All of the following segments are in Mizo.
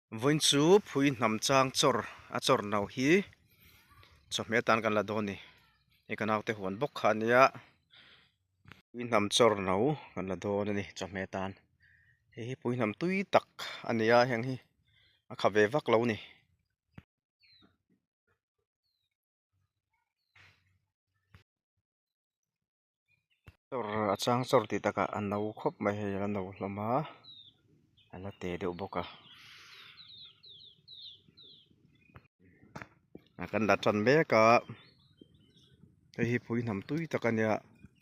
Vawiin chu phui hnam chang chawr a chawr no hi chawhmeh atan kan la dawn a ni hei ka naute huan bawk kha a nia phui hnam chawr no kan la dawn a ni chawhmeh atan hei hi phui hnam tui tak a ni a heng hi a kha ve vak lo a ni. Chawr a chang chawr tih takah a no khawp mai hei a no hlawm a a la te deuh bawk a a kan la tan mek a hei hi phui hnam tui tak a nia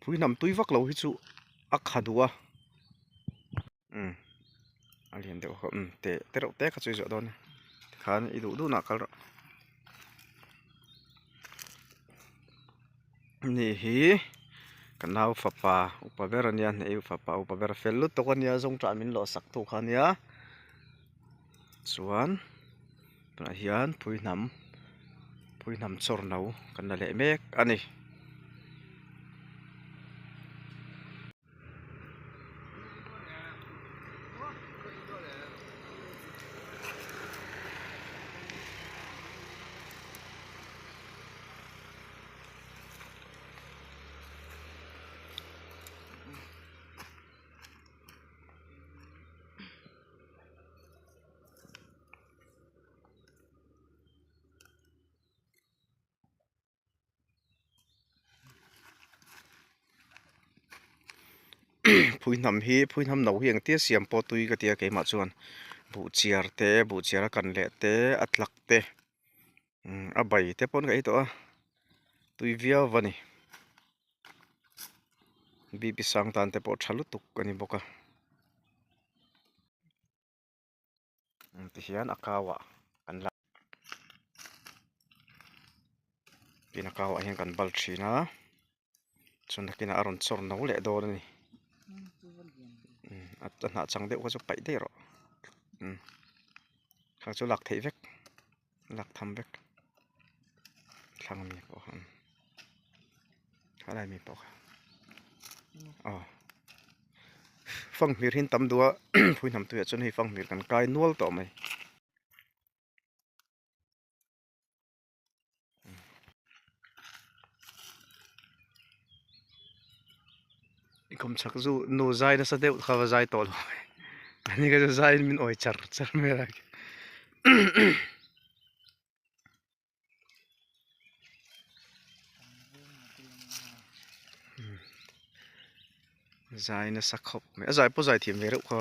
phui hnam tui vak lo hi chu a kha duh a umm a lian deuh kha umm te te reuh te kha chu i zawh dawn a tikhan i duh duh nah kal rawh ni hi ka nau fapa upa ber a nia hne fapa upa ber fel lutuk a nia zawngṭah min lawh sak tu kha a nia chuan tunah hian phui hnam phui hnam chawr no kan la leh mek a ni. Phui hnam hi phui hnam no hi engtia siam pawh tui ka tia keimah chuan buh chiar te buh chiar a kan leh te a tlak te a bai te pawn ka ei tawh a tui viau a ni bp sang tan te pawh tha lutuk a ni bawk a tihian a kau ah kan la tin a kau ah hian kan bal thin a chuan nakinah a rawn chawr no leh dawn a ni a hnah chang deuh kha chu paih daih rawh kha chu lak theih vek lak tham vek thlang ami pawh kha helai mi pawh kha aw fanghmir hi an tam duh a phui hnam tuiah chuan hei fanghmir kan kai nual tawh mai. Kawmchhak zu nu zai nasa deuh kha va zai tawh lo mai ani kha chu zaiin min awi char char mai a. Zai nasa khawp mai a zai pawh zai thiam ve reuh kha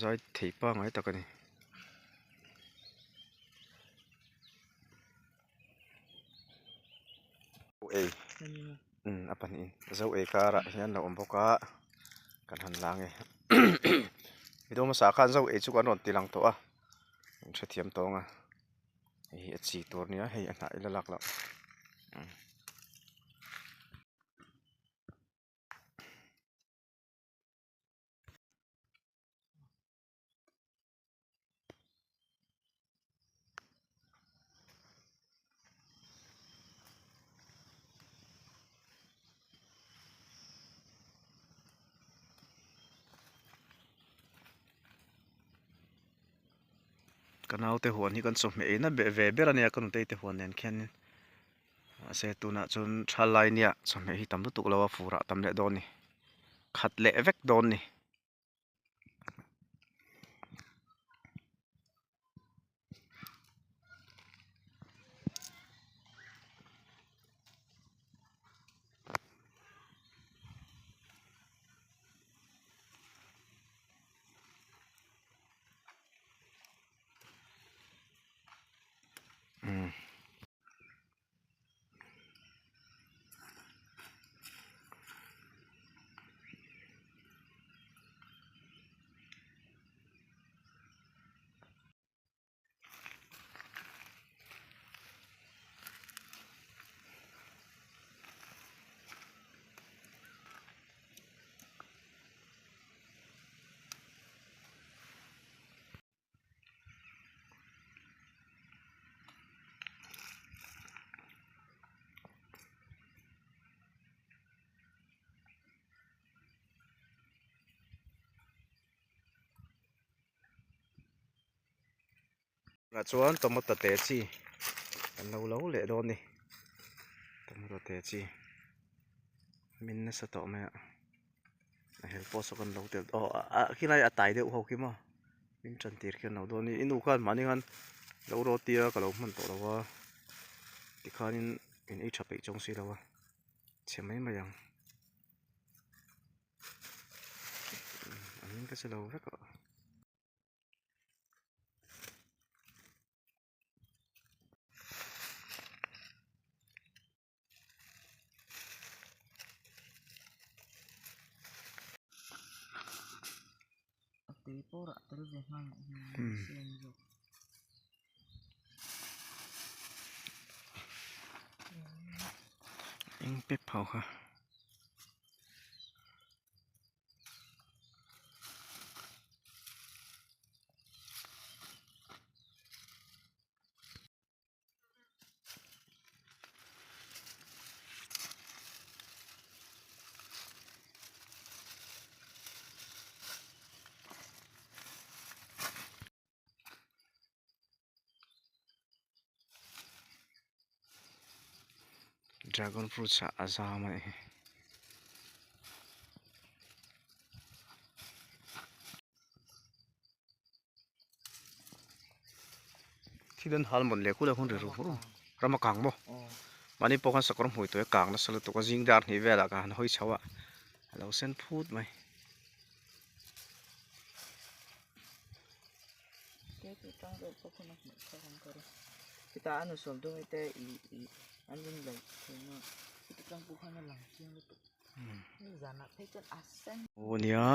zai thei pangai tak a ni. Ei a pahnihin zo ei karah hian a awm bawk a kan han la ange video hmasa khan zo ei chu kan rawn ti lang tawh a an hrethiam tawng a hei hi a chi tur a nia hei a hnah ila lak loh. Ka naute huan hi kan chawhmeh eina ve ber a nia ka nutei te huan nen khianin mahse tunah chuan thalai nia chawhmeh hi tam lutuk lo a furah tam leh dawn a ni khat leh vek dawn a ni. Tunah chuan tomato te chi kan lo lo leh dawn a ni tomato te chi min nasa tawh mai a a hel pawh saw kan lo tel aw ah khilai a tai deuh ho khi maw min tan tir khian lo dawn a ni i nu khan mahni khan lo rawt tir a ka lo hman tawh lo a tikhanin in ei tha peih chuang si lo a chhe mai mai ang. A hming ka che lo vek a. A tui pawh rah tel ve nghal ah hian siam zawk. Eng pep ho kha. Dragon fruits ah a zam a nih hi. Thil an hal mawn leh kul a hun ri ru ru ram a kang maw mahni pawh khan sakawr hmui tawh a kang nasa lutuk a zing dar hnih velah ka han hawi chho a a lo sen phut mai. Aw nia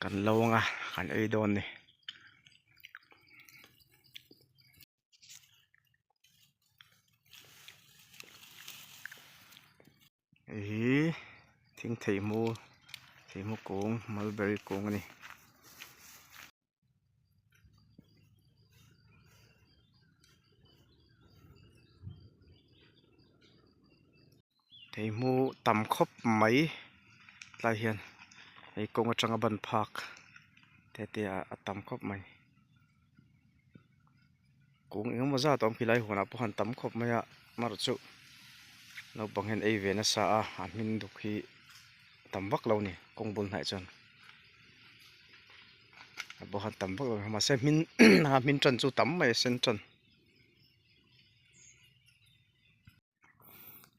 kan lo ang a kan ei dawn a ni. Hei hi thing theihmu theihmu kung mulberry kung a ni. Theihmu tam khawp mai tlai hian hei kawng atanga ban phak te te ah a tam khawp mai kung engemaw zat a awm khi lai huanah pawh han tam khawp mai a amaherawhchu naupang hian ei ve nasa a a hmin duk hi tam vak lo a ni kawng bul hnaih chuan. A pawh khan tam vak lo mahse hmin a hmin tan chu tam mai a sen tan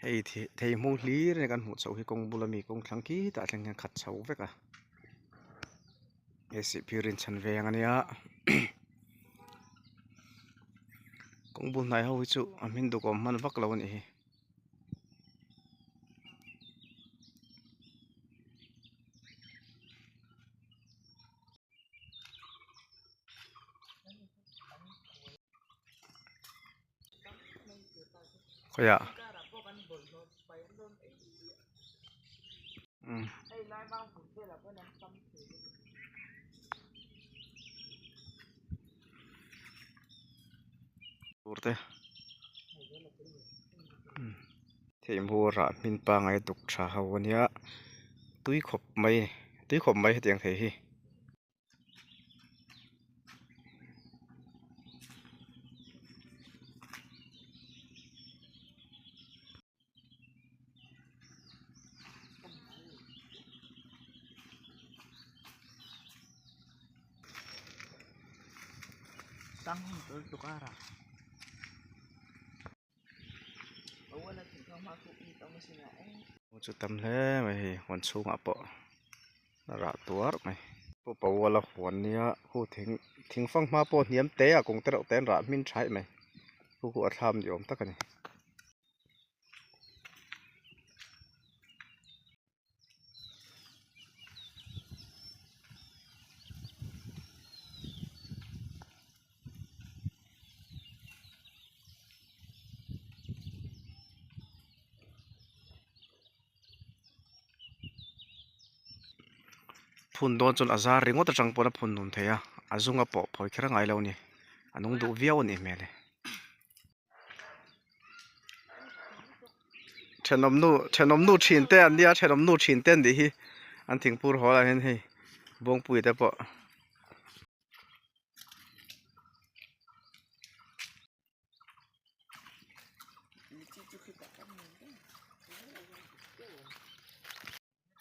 hei thei hmung hlir a kan hmuh chhoh hi kawng bula mi kawng thlang khitah thleng hian khat chho vek a hei sihphir in chhan veng ania kawng bul hnai ho hi chu a hmin duk awm hman vak lo a nih hi. Khawiah umm tur te Theihmu rah hmin pangai duk tha ho ania tui khawp mai tui khawp mai hetiang thei hi. Chu tam hle mai hei huan chhungah pawh a rah tuar mai pawh pawla huan nia khu thing thing fang hma pawh hniam te a kung te reuh te an rah hmin thaih mai khu khu a thlam ni awm tak a ni. Phun dawn chuan a zar ringawt atang pawn a phun nun thei a a zunga pawh phawi kher a ngai lo a ni a nung duh viau a nih hmel e. Thenawm nu thenawm nu thin te an nia thenawm nu thin te an nih hi an thingpur haw lah hian hei Buangpui te pawh.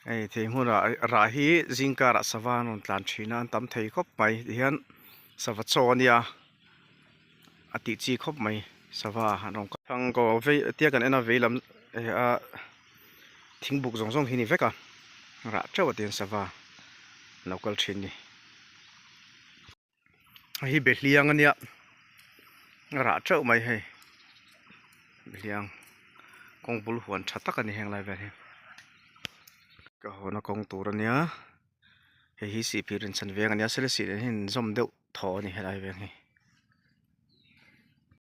Hei thei hmunah rah hi zing karah sava an rawn tlan thin a an tam thei khawp mai tihian sava chaw a nia a tih chi khawp mai sava an rawn thang kaw vei tia kan en a vei lam a thing buk zawng zawng hi a ni vek a rah teuh a tihian sava an lo kal thin a ni. Hei hi behliang a nia a rah teuh mai hei behliang kawng bul huan tha tak a ni heng lai vel hi ka hawna kawng tur a nia hei hi sihphir inchhan veng a nia sele sih nen hian inzawm deuh thaw a ni helai veng hi.